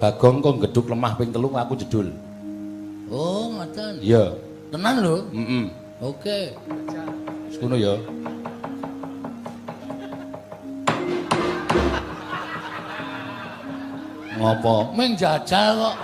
Bagong kok gedhuk lemah ping 3 aku jedul. Oh, ngoten. Iya. Tenan lho? Heeh. Oke. Wis ngono ya. Ngopo? Ming jajal kok.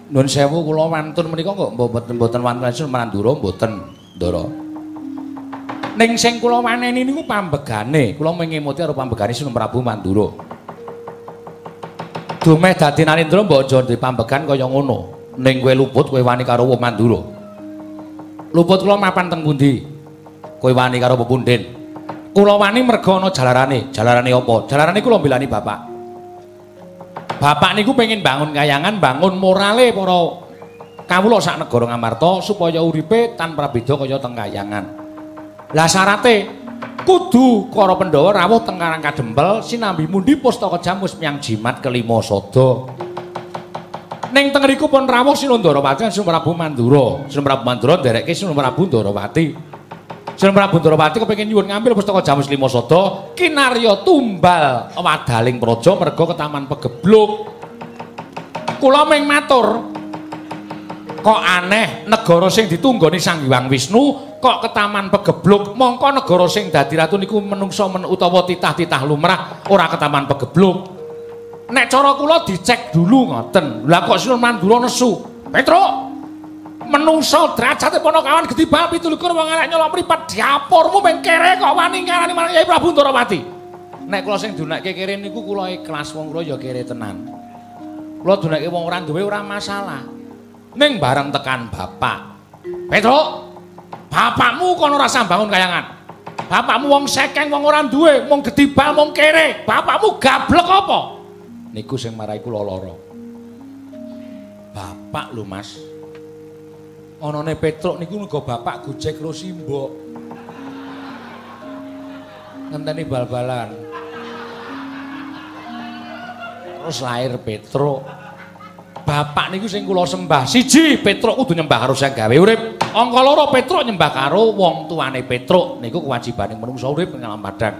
Nuwun sewu kula wantun menika kok mboten wantun Mandura mboten, Ndara. Ning sing kula waneni niku pambegane, kula mengemuti karo pambegane Sunan Prabu Mandura. Dumeh dadi Narendra mbok aja duwe pambegan kaya ngono. Ning kowe luput kowe wani karo wong Mandura. Luput kula mapan teng pundi? Kowe wani karo pepunden. Kula wani merga ana jalarane. Jalarane apa? Jalarane kula mbelani bapak. Bapak niku pengen bangun kayangan, bangun morale para kawula sak negara Ngamarta supaya uripe tanpa beda kaya teng kayangan. Lah syarate kudu para Pandhawa rawuh teng Karang Kadempel sinambi mundi pustaka jamus miyang jimat kelima sada. Ning teng riku pun rawuh Sinun Ndarawati lan Sinun Prabu Mandura. Sinun Prabu Mandura nderekke Sinun Prabu Ndarawati. Sinun Prabu Ndarawati kepengin nyuwun ngambil pustaka jamus lima sada kinarya tumbal wadaling praja merga ketaman pegebluk. Kula ming matur, kok aneh negara sing ditunggoni Sang Hyang Wisnu kok ketaman pegebluk, mongko negara sing dadi ratu niku menungsa utawa titah-titah lumrah ora ketaman pegebluk. Nek cara kula dicek dulu ngoten. Lah kok Sinun Mandura nesu? Petruk, menungsa derajate Panakawan gedhi bab 27 wong arek nyolok mripat dapurmu meng kere kok wani ngarani marang Kyai Prabu Ndarawati. Nek kula sing dunekke kere niku kula ikhlas, wong kula ya kere tenan. Kula dunekke wong ora duwe ora masalah. Ning bareng tekan bapak. Petruk, bapakmu kono ora sambangun kayangan. Bapakmu wong sekeng, wong ora duwe, wong gedibal, wong kere. Bapakmu gablek apa? Niku sing marai kula lara. Bapak lho, Mas. Anane Petruk niku uga bapak gojek karo simbok. Ngenteni bal-balan. Terus lahir Petruk. Bapak niku sing kula sembah. Siji, Petruk kudu nyembah karo sing gawe urip. Angka loro, Petruk nyembah karo wong tuane Petruk. Niku kewajibane manungsa urip ing alam padang.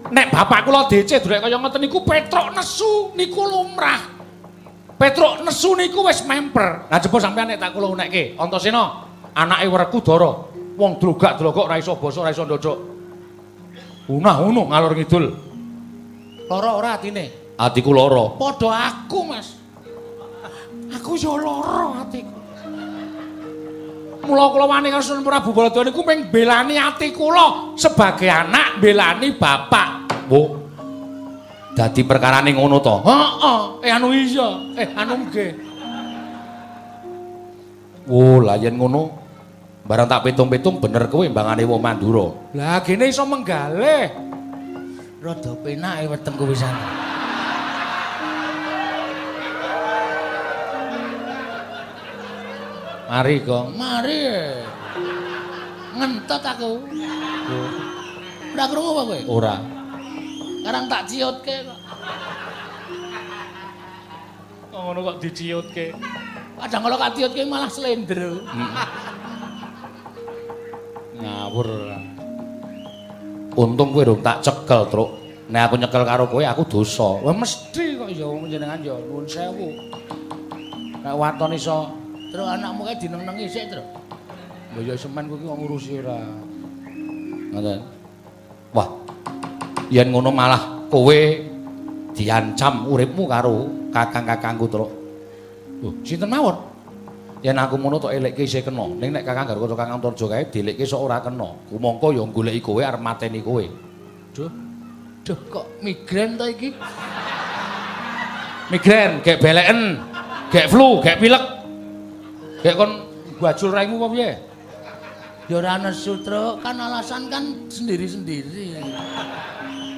Nek bapak kula DC durek kaya ngoten niku Petruk nesu niku lumrah. Petruk nesu niku wis memper. Lah jebul sampean nek tak kula unekke, Antasena, anake Werkudara, wong drogak-drogok ora iso basa, ora iso ndodok. Unah-unuh ngalor ngidul. Lara ora atine? Atiku lara. Padha aku, Mas. Aku yo lara atiku. Mula kula wani karo Sunan Prabu Baladewa niku mung mbelani ati kula sebagai anak mbelani bapak. Wo. Dadi perkarane ngono to? Heeh. Anu iya. Anu nggih. Oh, lah yen ngono barang tak pitung-pitung bener kowe mbangane wong Mandura. Lah gene iso menggalih. Rada penake wetengku pisan. Mari, Gong. Mari. Ngentot aku. Ora krungu apa kowe? Ora. Karang tak ciutke kok. Kok ngono kok diciutke? Kadang kalau tak ciutke malah slender. Ngawur. Untung kowe rung tak cekel, Truk. Nek aku nyekel karo kowe aku dosa. Wah mesti kok ya jenengan ya nuwun sewu. Nek waton iso, Truk anakmu kae dineng-nengi sik, Truk. Lha ya semen kowe iki kok ngurusi ora. Ngoten. Wah. Yen ngono malah kowe diancam uripmu karo kakang-kakangku, Truk. Lho, sinten mawon? Yen aku ngono tok elekke isih kena. Ning nek Kakang Garwa Kakang Antarja kae dielekke sok ora kena. Kumangka ya goleki kowe arep mateni kowe. Duh. Duh kok migren to iki? Migren, gek beleken, gek flu, gek pilek. Gek kon bajul raimu apa piye? Ya ora nesu, Truk. Kan alasan kan sendiri-sendiri.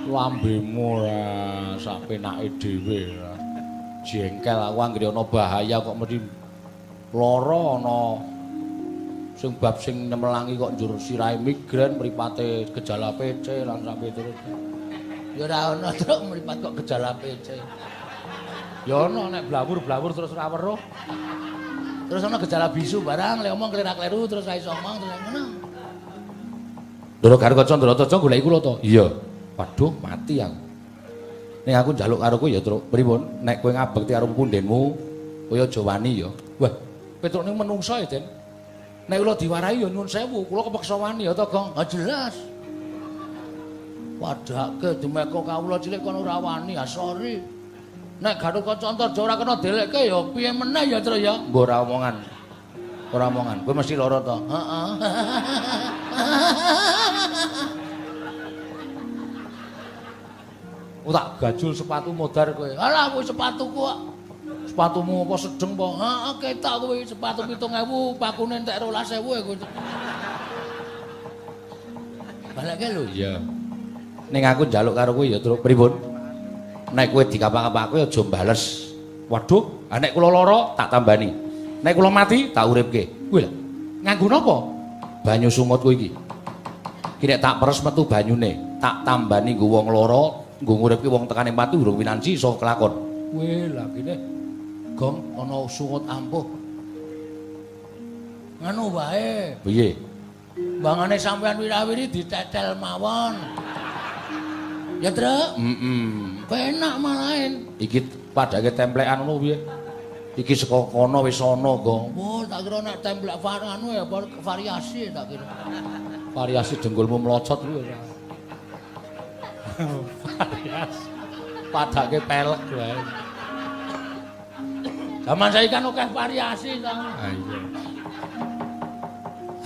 Lambemu ora sak penake dhewe. Jengkel aku anggere ana bahaya kok mesti lara ana sing bab sing nyemelangi kok njur sirahe migren, mripate gejala PC lan sampe terus. Ya ora ana, Truk, mripat kok gejala PC. Ya ana nek blawur-blawur terus ora weruh. Terus ana gejala bisu barang, lek omong kleru-kleru terus ra iso omong terus ngono. Ndoro Garukaca Ndrataja goleki kula to? Iya. Waduh, mati aku. Ning aku njaluk karo kowe ya, Truk. Pripun? Nek kowe ngabekti karo pundhenmu, kowe aja wani ya. Wah, Petruk niku menungso ya, Den. Nek kula diwarahi ya nyuwun sewu, kula kepeksa wani ya to, Gong. Ah jelas. Padhake dumeka kawula cilik kono ora wani, ah sorry. Nek Garukaca Antarja ora kena delekke ya piye meneh ya, Truk ya? Mbok ora omongan. Ora omongan. Kowe mesti lara to? Heeh. Tak gajul sepatu modar kowe. Alah kuwi sepatuku kok. Sepatumu apa sedeng apa? Heeh, ketok kuwi sepatu 7.000, pakune entek 12.000 ya kuwi. Balekke lho. Iya. Ning aku njaluk karo kowe ya, Truk. Pripun? Nek kowe dikapak-kapake aja bales. Waduh, nek kula lara tak tambani. Nek kula mati tak uripke. Kuwi lho. Nganggo napa? Banyu sumutku iki. Iki nek tak peres metu banyune, tak tambani nggo wong lara, nggo nguripke wong tekane mati urung winanci iso kelakon. Weh, lha kene Gong ana sungut ampuh. Ngono wae. Piye? Bangane sampean wirawiri ditetel mawon. Ya, Truk? Heeh. Penak malahin. Iki padake templekan ngono piye? Iki saka kono wis ana, Gong. Wah, tak kira nek templek anu ya variasi tak kira. Variasi dengkulmu mlocot kuwi ora. Variasi. Padake pelek wae. Zaman saiki kan akeh variasi ta. Ha iya.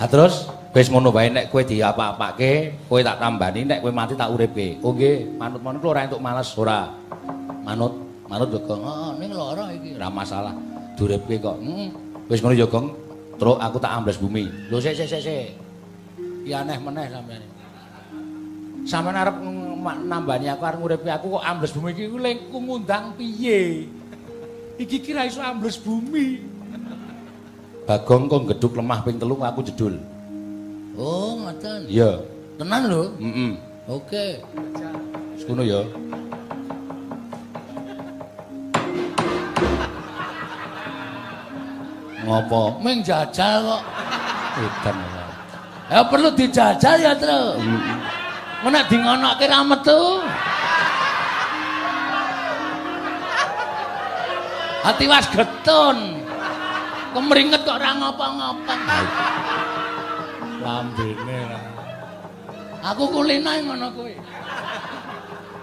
Ha terus wis ngono wae nek kowe diapa-apake, kowe tak tambani, nek kowe mati tak uripke. Oh nggih, manut-manut ora entuk males ora. Manut, manut yo, Gong. Heeh, ning lara iki. Ora masalah. Diuripke kok. Heeh. Wis ngono ya, Gong. Truk aku tak ambles bumi. Lho sik sik sik sik. Iki aneh meneh sampeyan. Sampeyan arep nambani aku arep nguripke aku kok ambles bumi iki lengku ngundang piye? Iki ki ra iso ambles bumi. Bagong kok ngeduk lemah ping 3 aku jedul. Oh, ngoten. Iya. Tenan lho? Heeh. Oke. Wis ngono ya. Ngopo? Ming jajal kok. Edan ora. Ya perlu dijajal ya, Truk. Heeh. Nek di ngonokke ra metu. Ati was getun. Kemringet kok ora ngapa-ngapa. Lambene ra. Aku kulinae ngono kuwi.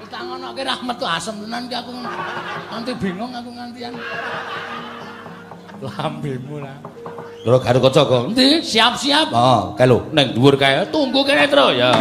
Kita ngonokke ra metu asem tenan ki aku. Nanti bingung aku ngantian. Lambemu lah. Lho Garukaca kok. Endi? Siap-siap. Oh, kae lho ning dhuwur kae. Tunggu kene, Truk ya.